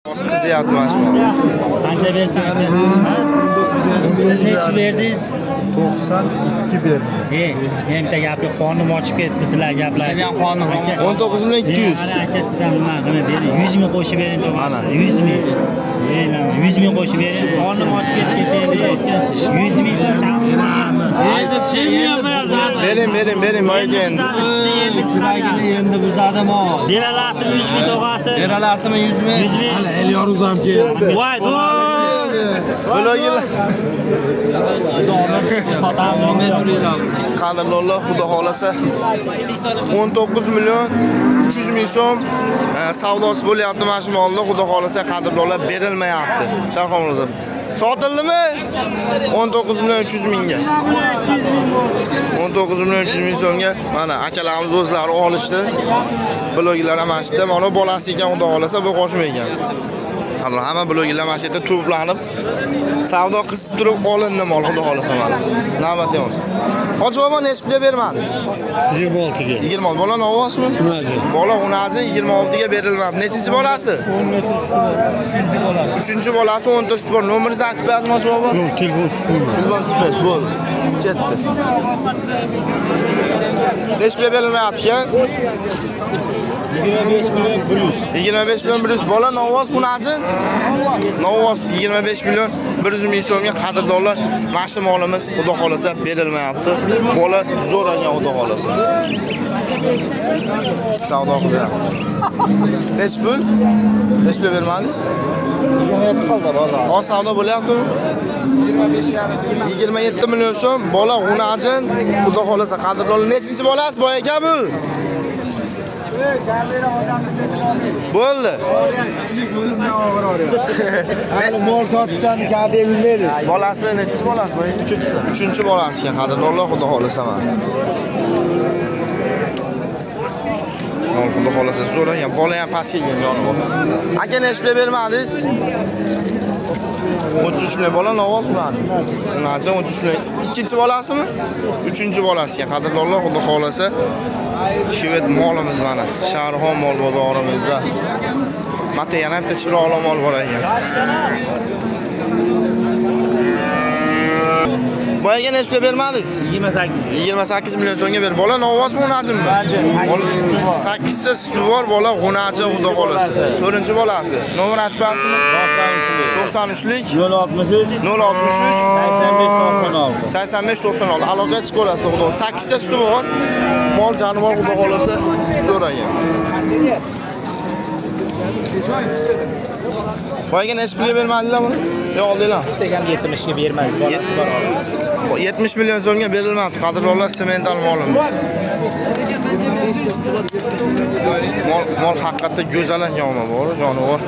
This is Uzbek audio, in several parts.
Qizyapti mana shu mol. Qancha bersan? Siz necha berdingiz? 92 berdim. Men bitta gap yo'q, qornim ochib ketdi sizlar gaplar. Sizlar ham qornim 19 million 200. Ana aka, siz ham nima qilib bering? 100 ming qo'shib bering to'g'ri. Ana. 100 ming. 100 ming qo'shib bering. Qornim ochib ketdi. 100 ming so'm ta'minlaymiz. Bering, bering, bering, boyga endi. Chiragini endi buzadi mol. Beralasizmi 100 ming tog'asi? Beralasizmi 100 ming? 100 ming. Hali Elyor o'zam keldi. Voy, dur. Blogerlar. Qadrdonlar, xudo xolasa 19 million 300 ming so'm savdosi bo'lyapti mana shu molda, xudo xolasa qadrdonlar berilmayapti. Sharxon o'zi. Sotildimi? 19 million 300 mingga. 19 million 300 ming so'mga mana akalarimiz o'zlari olishdi. Blogerlar ham mana shu yerda, mana bolasi ekan, xudo xolasa bu qo'shma ekan. Qadr hamma blogerlar mana shu yerda to'planib savdo qilib turib olindi mol, xudo xolasa mana. Navbat yo'q. Hoji bobo necha pulga bermadingiz? 26 ga. 26. Bola novvosmi? Xunaji. Bola xunaji 26 ga berilmadi. Nechinchi bolasi? 3-chi bolasi 10 ta sut bor. Nomeringizni aytib qo'yasizmi Hoji bobo? Yo'q, telefon tutmayman. Telefon tutmaysiz, bo'ldi. Ketdi. Necha pulga berilmayapti ekan? 25 million 100. 25 million 100. Bola novvos xunaji? Novvos 25 million 100 ming so'mga qadrdonlar, mana shu molimiz xudo xolasa berilmayapti. Bola zo'r ekan xudo xolasa. Savdo qizyapti. Necha pul? Necha pul bermadingiz? 27 qoldi bozor. Hozir savdo bo'lyaptimi? 27 million so'm bola xunajin xudo xolasa qadrdonlar. Nechinchi bolasi boy aka bu? Bo'ldi. Hali mol sotishni katta bilmaydi. Bolasi nechinchi bolasi boy? Uchinchisi. Uchinchi bolasi ekan qadrdonlar, xudo xolasa mana. Mol xudo xolasa zo'r ekan, bola ham pastga ekan jonivor. Aka necha pulga bermadingiz? 33 million bola novvoz ularni. Ularcha 33 million. Ikkinchi bolasimi? Uchinchi bolasi ekan qadrdonlar, xudo xolasa. Shved molimiz mana Sharxon mol bozorimizda. Mata yana bitta chiroyli mol bor ekan. Boyaga necha pulga bermadingiz? 28. 28 million so'mga ber. Bola novvosmi, xunajinmi? 8 ta suti bor, bola xunajin xudo xolasa. 4-chi bolasi. Nomer aytib berasizmi? 93lik 063 063 85 96. 85 96. Aloqaga chiqib olasiz xudo. 8 ta suti bor. Mol jonivor xudo xolasa zo'r ekan. Boyaga necha pulga bermadinglar buni? Yo'q, oldinglar. Ham 70 ga bermaymiz. Bolasi bor hozir. 70 million so'mga berilmabdi. Qadrdonlar, semental molimiz. Mol haqiqatda go'zal ekan, bor, jonivor.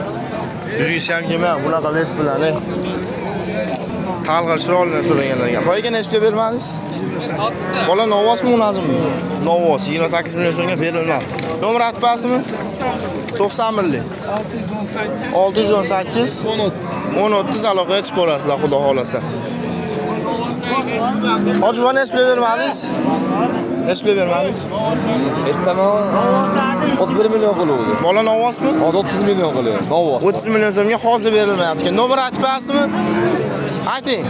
Yurgisi ham kelmayapti bunaqa ves bilan. Talg'ir chiroyli so'raganlarga. Boyaga necha pulga bermadingiz? Bola novvosmi, unazimi? Novvos 28 million so'mga berilmabdi. Nomer aytib berasizmi? 91lik 618 1030 aloqaga chiqib olasizlar xudo xolasa. Hoji bobo necha pulga bermadingiz? Necha pulga bermadingiz? Ertaman 31 million qiluvdi. Bola novvosmi? Hozir 30 million qilyapti. Novvos. 30 million so'mga hozir berilmayapti ekan. Nomer aytib berasizmi? Ayting.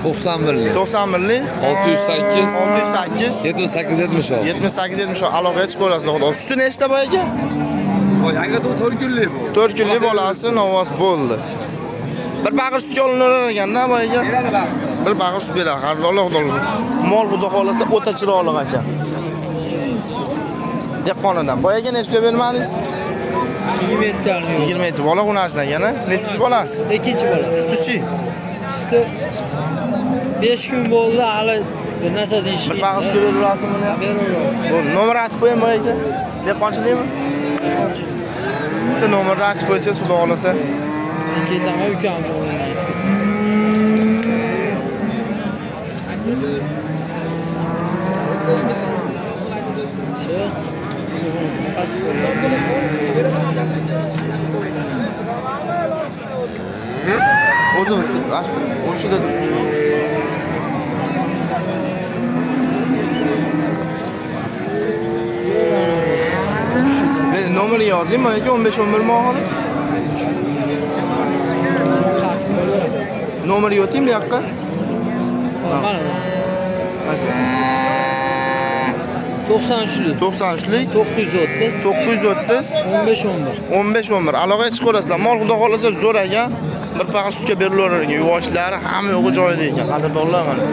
91lik 91lik 608 608 78 76. 78 76 aloqaga chiqib olasizlar xudo. Suti nechta boy aka? Voy, aka 4 kunlik bu. 4 kunlik bolasi novvos bo'ldi. Bir bag'ir sutga olinaverar ekanda boy aka. Bir bag'ir sut beradi. Qadrdonlar, xudo xolasa. Mol xudo xolasa o'ta chiroyli ekan. Dehqonidan. Boy aka necha pulga bermadingiz? 27. 27 bola xunasidan ekan, nechinchi bolasi? Ikkinchi bola. Sutichi? Suti 5 kun bo'ldi, hali bir narsa deyish. Bir bag'ir sutga beraverasizmi buni ham? Bo'ldi. Nomer aytib qo'ying boy aka. Dehqonchilikmi? Bitta nomerni aytib qo'ysangiz, xudo xolasa. Ketaman ukam nomerini aytib. O'zim o'shida Beri nomerini Yozingmi aka 15-11 mi oxiri? Nomerga o'taymi bu yoqqa? Aka. 93lik. 93lik 930 930 15 11. 15 11. Aloqaga chiqib olasizlar. Mol xudo xolasa zo'r ekan. Bir paqa sutga berilaverar ekan. Yuvoshlari hamma yo'g'i joyida ekan. Qadrdonlar mana.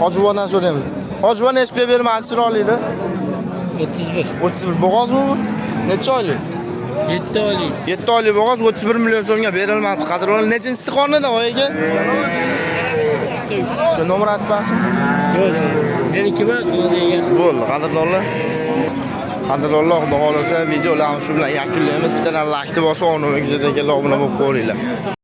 Hojibodan so'raymiz. Hojibo necha pulga bermadi chiroylikda? 31. 31 bo'g'ozmi bu? Necha oylik? 7 oylik. 7 oylik bo'g'oz 31 million so'mga berilmabdi. Qadrdonlar nechinchisi qornida voy aka? Shu nomer aytib bersin. Yo'q. Meniki emas, o'zi egasi. Bo'ldi, qadrdonlar. Qadrdonlar, xudo xolasa videolarni shu bilan yakunlaymiz. Bittadan like bosib, obuna kuzatgan obuna bo'lib qo'yinglar.